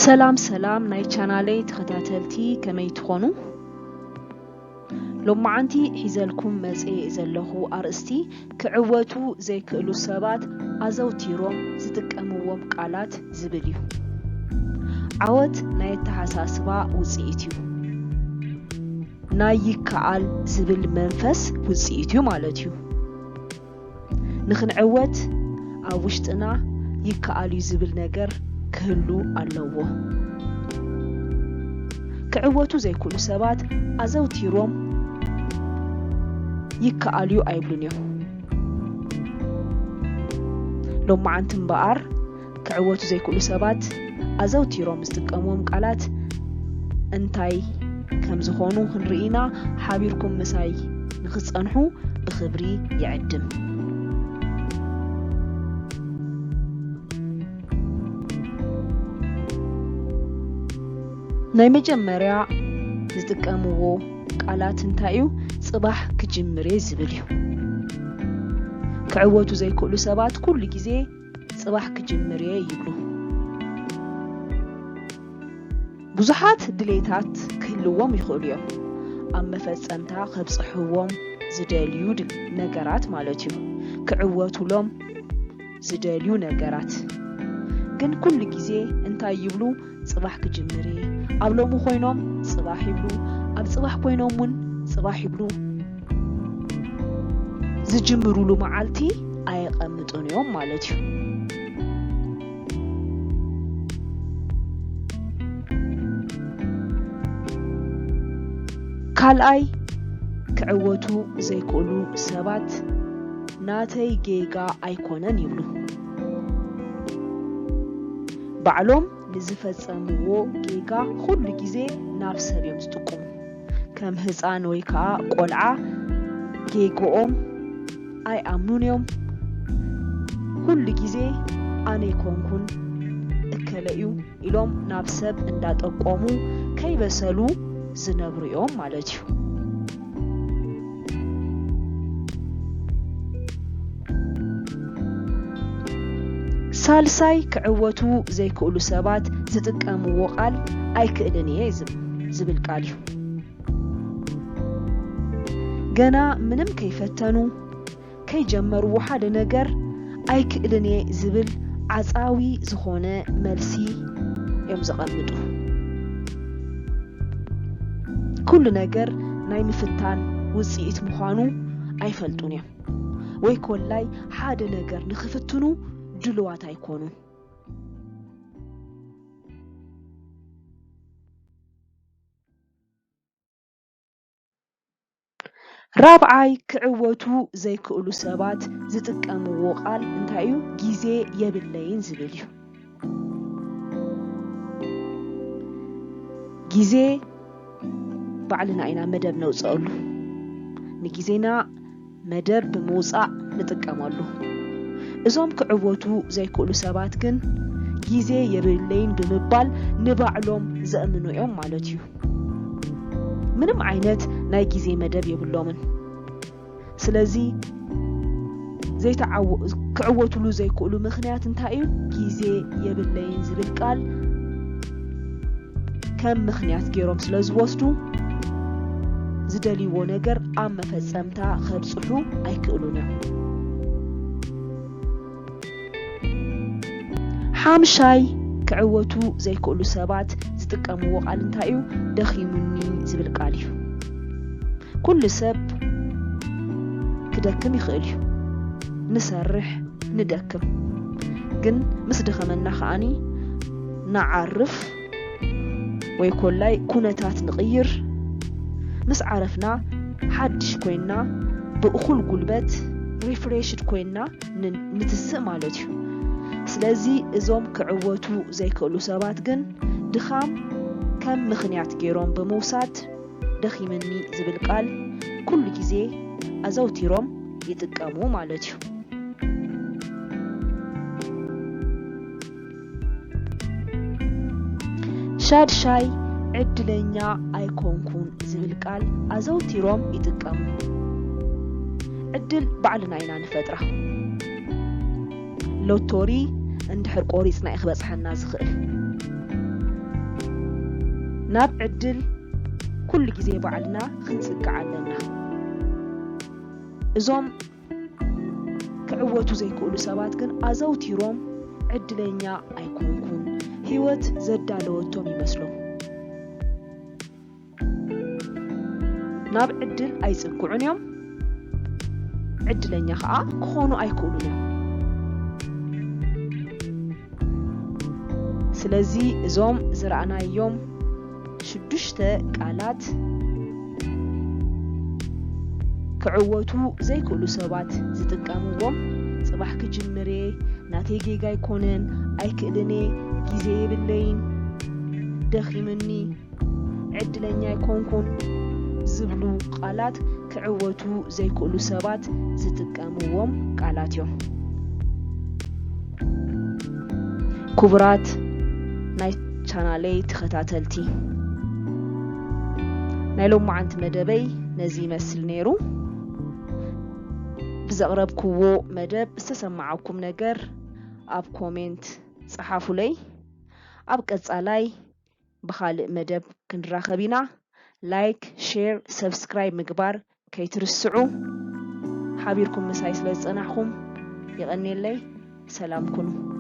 ሰላም ሰላም ናይ ቻናለይ ተኸታተልቲ፣ ከመይ ትኾኑ? ሎማዓንቲ ሒዘልኩም መጽየ ዘለኹ ኣርእስቲ፣ ክዕወቱ ዘይክእሉ ሰባት ኣዘውቲሮም ዝጥቀምዎም ቃላት ዝብል እዩ። ዓወት ናይ ኣተሓሳስባ ውጽኢት እዩ። ናይ ይከኣል ዝብል መንፈስ ውጽኢት እዩ ማለት እዩ። ንኽንዕወት ኣብ ውሽጥና ይከኣል እዩ ዝብል ነገር ክህሉ ኣለዎ። ክዕወቱ ዘይክእሉ ሰባት ኣዘውቲሮም ይከኣል እዩ ኣይብሉን እዮም። ሎማዓንቲ እምበኣር ክዕወቱ ዘይክእሉ ሰባት ኣዘውቲሮም ዝጥቀምዎም ቃላት እንታይ ከም ዝኾኑ ክንርኢ ኢና። ሓቢርኩም ምሳይ ንኽትጸንሑ ብኽብሪ ይዕድም። ናይ መጀመርያ ዝጥቀምዎ ቃላት እንታይ እዩ? ጽባሕ ክጅምር እየ ዝብል እዩ። ክዕወቱ ዘይክእሉ ሰባት ኩሉ ግዜ ጽባሕ ክጅምር እየ ይብሉ። ብዙሓት ድሌታት ክህልዎም ይኽእሉ እዮም። ኣብ መፈጸምታ ከብጽሕዎም ዝደልዩ ድል-፣ ነገራት ማለት እዩ። ክዕወቱሎም ዝደልዩ ነገራት። ግን ኩሉ ግዜ እንታይ ይብሉ? ጽባሕ ክጅምር እየ። ኣብ ሎሚ ኮይኖም ጽባሕ ይብሉ፣ ኣብ ጽባሕ ኮይኖም እውን ጽባሕ ይብሉ። ዝጅምሩሉ መዓልቲ ኣየቐምጡን እዮም ማለት እዩ። ካልኣይ፣ ክዕወቱ ዘይክእሉ ሰባት ናተይ ጌጋ ኣይኮነን ይብሉ። ባዕሎም ንዝፈጸምዎ ጌጋ ኩሉ ግዜ ናብ ሰብ እዮም ዝጥቁሙ። ከም ህጻን ወይ ከኣ ቆልዓ ጌግኦም ኣይኣምኑን እዮም። ኩሉ ግዜ ኣነ ኣይኮንኩን እከለ እዩ ኢሎም ናብ ሰብ እንዳጠቆሙ ከይበሰሉ ዝነብሩ እዮም ማለት እዩ። ሳልሳይ፣ ክዕወቱ ዘይክእሉ ሰባት ዝጥቀምዎ ቃል ኣይክእልን እየ ዝብ-፣ ዝብል ቃል እዩ። ገና ምንም ከይፈተኑ፣ ከይጀመርዎ ሓደ ነገር ኣይክእልን እየ ዝብል ዓጻዊ ዝኾነ መልሲ እዮም ዘቐምጡ። ኩሉ ነገር ናይ ምፍታን ውጽኢት ምዃኑ ኣይፈልጡን እዮም። ወይ ኮላይ ሓደ ነገር ንኽፍትኑ ድሉዋት ኣይኮኑን። ራብዓይ፣ ክዕወቱ ዘይክእሉ ሰባት ዝጥቀምዎ ቃል እንታይ እዩ? ግዜ የብለይን ዝብል እዩ። ግዜ ባዕልና ኢና መደብ ነውፅአሉ። ንግዜና መደብ ብምውፃእ ንጥቀመሉ። እዞም ክዕወቱ ዘይክእሉ ሰባት ግን ግዜ የብለይን ብምባል ንባዕሎም ዘእምኑ እዮም ማለት እዩ። ምንም ዓይነት ናይ ግዜ መደብ የብሎምን። ስለዚ ዘይተዓወ-፣ ክዕወቱሉ ዘይክእሉ ምኽንያት እንታይ እዩ? ግዜ የብለይን ዝብል ቃል ከም ምኽንያት ገይሮም ስለ ዝወስዱ፣ ዝደልይዎ ነገር ኣብ መፈጸምታ ከብጽሑ ኣይክእሉን እዮም። ሓምሻይ፣ ክዕወቱ ዘይክእሉ ሰባት ዝጥቀምዎ ቃል እንታይ እዩ? ደኺሙኒ ዝብል ቃል እዩ። ኩሉ ሰብ ክደክም ይኽእል እዩ። ንሰርሕ፣ ንደክም። ግን ምስ ደኸመና ከኣኒ ንዓርፍ ወይ ኮላይ ኩነታት ንቕይር። ምስ ዓረፍና ሓድሽ ኮይንና ብእኹል ጉልበት ሪፍሬሽድ ኮይንና ን-፣ ንትስእ ማለት እዩ። ስለዚ እዞም ክዕወቱ ዘይክእሉ ሰባት ግን ድኻም ከም ምኽንያት ገይሮም ብምውሳድ ደኺምኒ ዝብል ቃል ኩሉ ግዜ ኣዘውቲሮም ይጥቀሙ ማለት እዩ። ሻድሻይ፣ ዕድለኛ ኣይኮንኩን ዝብል ቃል ኣዘውቲሮም ይጥቀሙ። ዕድል ባዕልና ኢና ንፈጥራ። ሎቶሪ እንድሕር ቆሪጽና እዩ ክበጽሐና ዝኽእል። ናብ ዕድል ኩሉ ግዜ ባዕልና ክንጽግዕ ኣለና። እዞም ክዕወቱ ዘይክእሉ ሰባት ግን ኣዘውቲሮም ዕድለኛ ኣይኮንኩን፣ ህይወት ዘዳለወቶም ይመስሎም። ናብ ዕድል ኣይጽግዑን እዮም፣ ዕድለኛ ኸኣ ክኾኑ ኣይክእሉን እዮም። ስለዚ እዞም ዝረኣናዮም ሽዱሽተ ቃላት ክዕወቱ ዘይክእሉ ሰባት ዝጥቀምዎም፣ ጽባሕ ክጅምር እየ፣ ናተይ ጌጋ ኣይኮነን፣ ኣይክእልን እየ፣ ግዜ የብለይን፣ ደኺምኒ፣ ዕድለኛ ኣይኮንኩን ዝብሉ ቃላት ክዕወቱ ዘይክእሉ ሰባት ዝጥቀምዎም ቃላት እዮም። ክቡራት ናይ ቻናለይ ተኸታተልቲ፣ ናይ ሎማዓንቲ መደበይ ነዚ ይመስል ነይሩ። ብዘቕረብክዎ መደብ ዝተሰማዓኩም ነገር ኣብ ኮሜንት ጸሓፉለይ። ኣብ ቀጻላይ ብኻልእ መደብ ክንራኸብ ኢና። ላይክ፣ ሼር፣ ሰብስክራይብ ምግባር ከይትርስዑ። ሓቢርኩም ምሳይ ስለ ዝጸናሕኩም የቐንየለይ። ሰላም ኩኑ።